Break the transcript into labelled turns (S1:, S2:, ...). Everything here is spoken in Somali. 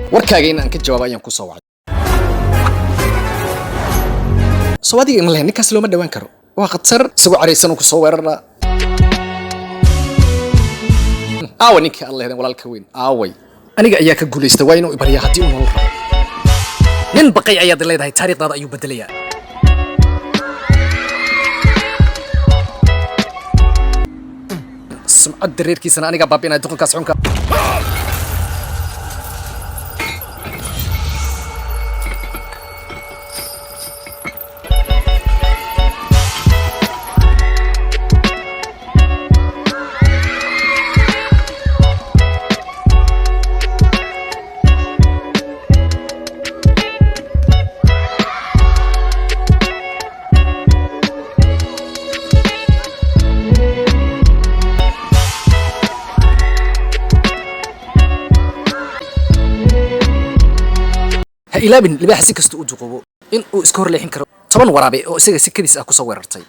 S1: Warkaaga in aan ka jawaabo ayaan ku soo wacay. Soo adiga ima lehen, ninkaas looma dhawaan karo, waa khatar. Isagoo caraysan uu ku soo weeraraa. Aawa ninkii aan leheden walaalka weyn? Aaway? Aniga ayaa ka guulaysta. Waa inuu ibaryaa haddii uu nolol rabo. Nin baqay ayaad leedahay, taariikhdaada ayuu bedelayaa. Sumcadda reerkiisana anigaa baabi'inaya, duqankaas xunka. Ha ilaabin, libaaxa si kasta u duqoobo in uu iska horleexin karo 10 waraabe oo isaga si kadis ah kusoo weerartay.